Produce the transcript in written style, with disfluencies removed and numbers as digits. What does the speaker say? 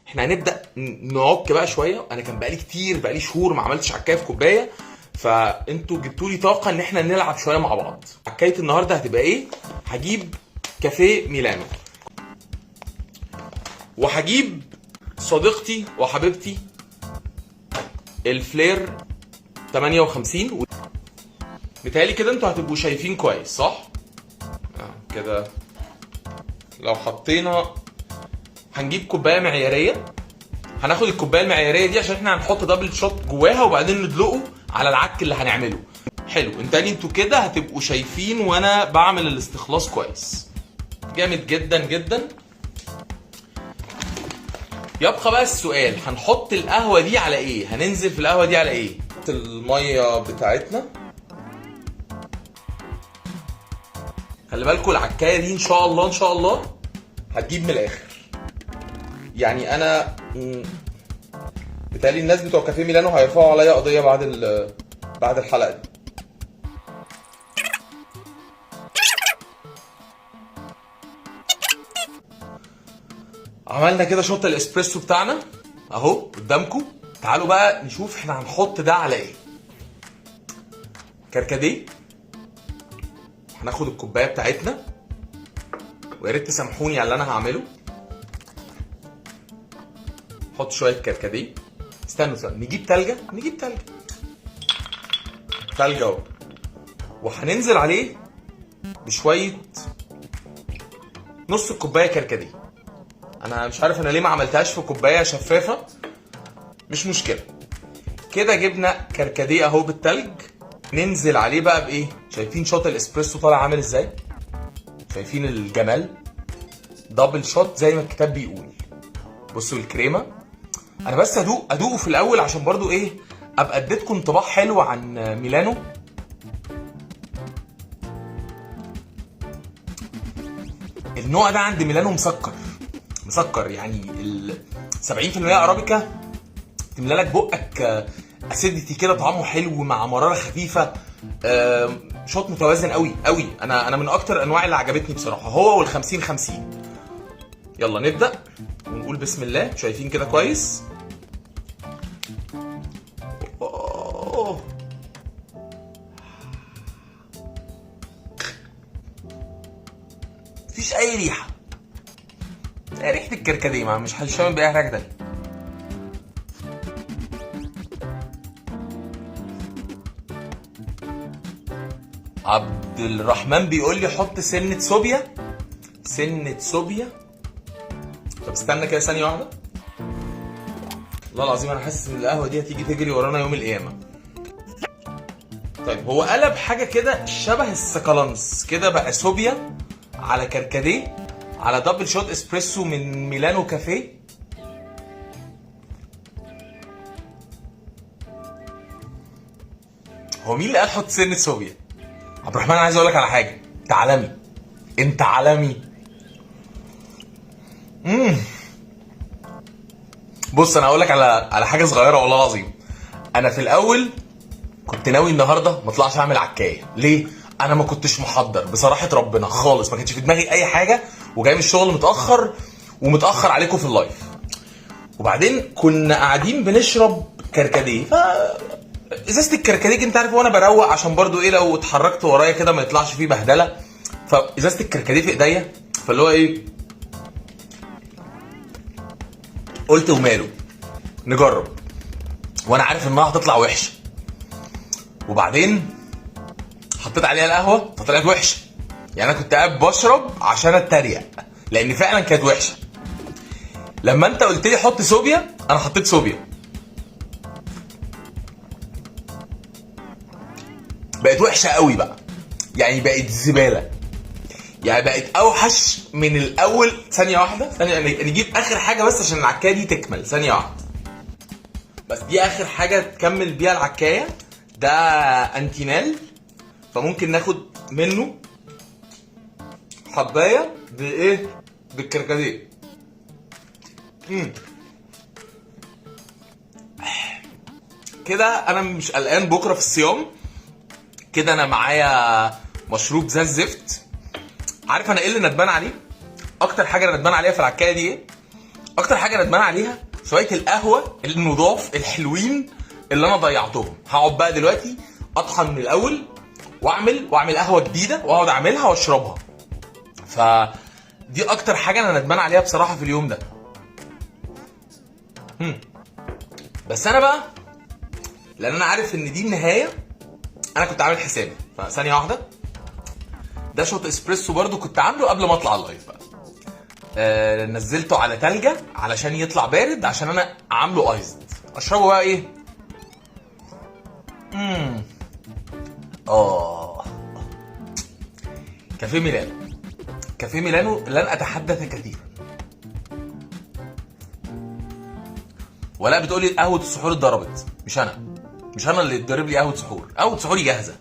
احنا هنبدا نعك بقى شوية. انا كان بقالي كتير، بقالي شهور ما عملتش عكايه في كوباية، فانتوا جبتوا لي طاقة ان احنا نلعب شوية مع بعض. عكايه النهارده هتبقى ايه؟ هجيب كافيه ميلانو، وهجيب صديقتي وحبيبتي الفلير 58. متهيألي كده انتوا هتبقوا شايفين كويس صح؟ كده لو حطينا، هنجيب كوباية معياريه، هناخد الكوباية المعياريه دي عشان احنا هنحط double shot جواها وبعدين ندلقه على العك اللي هنعمله. حلو، انتوا كده هتبقوا شايفين وانا بعمل الاستخلاص كويس. جامد جدا جدا. يبقى بقى السؤال، هنحط القهوة دي على ايه؟ هننزل في القهوة دي على ايه؟ نحط المية بتاعتنا. خلي بالكم العكايه دي ان شاء الله ان شاء الله هتجيب من الاخر. يعني انا بيتهيألي الناس بتوع كافيه ميلانو هيرفعوا عليا قضية بعد الحلقة دي. عملنا كده shot الاسبريسو بتاعنا اهو قدامكم. تعالوا بقى نشوف احنا هنحط ده على ايه. كركديه. هناخد الكوباية بتاعتنا، ويا ريت تسامحوني على اللي انا هعمله. نحط شوية كركديه. استنوا استنوا، نجيب تلجه، نجيب تلجه، تلجه اهو، وهننزل عليه بشوية نص الكوباية كركديه. انا مش عارف انا ليه ما عملتهاش في كوباية شفافة، مش مشكلة. كده جبنا كركديه اهو بالتلج، ننزل عليه بقى بايه؟ شايفين shot الاسبريسو طالع عامل ازاي؟ شايفين الجمال؟ double shot زي ما الكتاب بيقول. بصوا الكريمة، انا بس ادوقه في الاول عشان برضو ايه، ابقى اديتكم انطباع حلو عن ميلانو. النوع ده عند ميلانو مسكر مسكر، يعني ال 70% ارابيكا تملى لك بقك acidity كده، طعمه حلو مع مرارة خفيفة. shot متوازن قوي قوي. انا من اكتر الانواع اللي عجبتني بصراحة هو وال 50-50. يلا نبدا ونقول بسم الله. شايفين كده كويس؟ أوه. مفيش اي ريحه، ريحه الكركديه، ما مش هشم باي حاجة تانية. عبد الرحمن بيقول لي حط سنة سوبيا، سنة سوبيا. طب استنى كده ثانية واحدة. والله العظيم انا حاسس ان القهوة دي هتيجي تجري ورانا يوم القيامة. طيب هو قلب حاجة كده شبه السكالانس كده، بقى سوبيا على كركديه على double shot اسبريسو من ميلانو كافيه. هو مين اللي قال حط سنة سوبيا؟ عبد الرحمن عايز اقول لك على حاجة، انت عالمي، انت عالمي. بص انا هقول لك على حاجة صغيرة والله العظيم. انا في الاول كنت ناوي النهارده ما اطلعش اعمل عكايه. ليه؟ انا ما كنتش محضر بصراحة ربنا خالص، ما كانش في دماغي اي حاجة، وجاي من الشغل متاخر ومتاخر عليكم في ال live. وبعدين كنا قاعدين بنشرب كركديه، ف ازازة الكركديه انت عارف، وانا بروق عشان برضو ايه لو اتحركت ورايا كده ما يطلعش فيه بهدله. فازازه الكركديه في ايديا، فاللي هو ايه، قلت وماله نجرب، وانا عارف انها هتطلع وحشة. وبعدين حطيت عليها القهوة فطلعت وحشة. يعني انا كنت قاعد بشرب عشان اتريق لان فعلا كانت وحشة. لما انت قلت لي حط سوبيا انا حطيت سوبيا، بقت وحشة قوي بقى، يعني بقت زبالة، يعني بقت اوحش من الاول. ثانية واحدة، ثانية نجيب اخر حاجة بس عشان العكايه دي تكمل. ثانية واحدة بس، دي اخر حاجة تكمل بيها العكايه. ده انتينال، فممكن ناخد منه حبايه بايه؟ بالكركديه. كده انا مش قلقان بكره في الصيام. كده انا معايا مشروب زي الزفت. عارف انا ايه اللي ندمان عليه؟ اكتر حاجة انا ندمان عليها في العكايه دي ايه؟ اكتر حاجة ندمان عليها شوية القهوة النضاف الحلوين اللي انا ضيعتهم. هقعد بقى دلوقتي اطحن من الاول واعمل قهوة جديدة واقعد اعملها واشربها. فدي اكتر حاجة انا ندمان عليها بصراحة في اليوم ده. بس انا بقى لان انا عارف ان دي النهاية، انا كنت عامل حسابي. فثانيه واحدة، ده shot اسبريسو برضو كنت عامله قبل ما اطلع ال live بقى. نزلته على تلجة علشان يطلع بارد، عشان انا عامله iced. اشربه بقى ايه؟ كافيه ميلانو، كافيه ميلانو لن اتحدث كثيرا. ولا بتقولي قهوة السحور اتضربت، مش انا، مش انا اللي اتضرب لي قهوة سحور، قهوة سحوري جاهزة.